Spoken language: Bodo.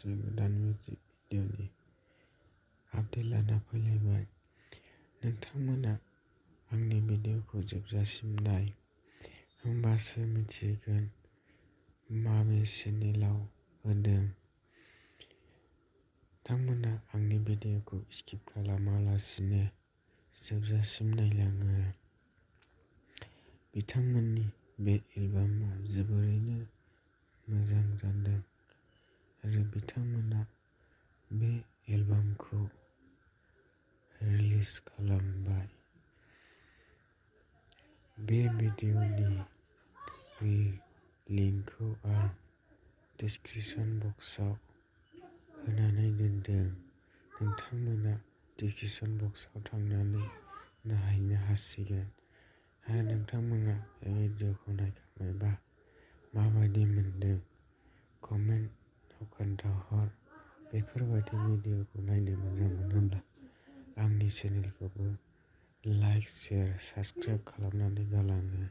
मोनसे गोदान मिउजिक भिडिअ'नि आपडेट लाना फैलायबाय। नोंथांमोना आंनि भिडिअ'खौ जोबजासिम नाय, होमबासो मिथिगोन माबे चेनेलाव होदों। नोंथांमोना आंनि भिडिअ'खौ स्किप खालामालासिनो जोबजासिम नायलाङो। बिथांमोननि बे एलबामआ जोबोरैनो मोजां जादों आरो बिथांमोना बे एलबामखौ रिलिज खालामबाय। बे भिडिअ'नि लिंकखौ आं डिस्क्रिप्शन बक्सआव होनानै दोनदों। नोंथांमोना डिस्क्रिप्शन बक्सआव थांनानै नायनो हासिगोन आरो नोंथांमोना बे भिडिअ'खौ नायखांबायबा माबायदि मोनदों कमेन्टआव खोन्थाहर। बेफोरबायदि भिडिअ'खौ नायनो मोजां मोनोब्ला आंनि चेनेलखौबो लाइक, शेयार, साबस्क्राइब खालामनानै गालाङो।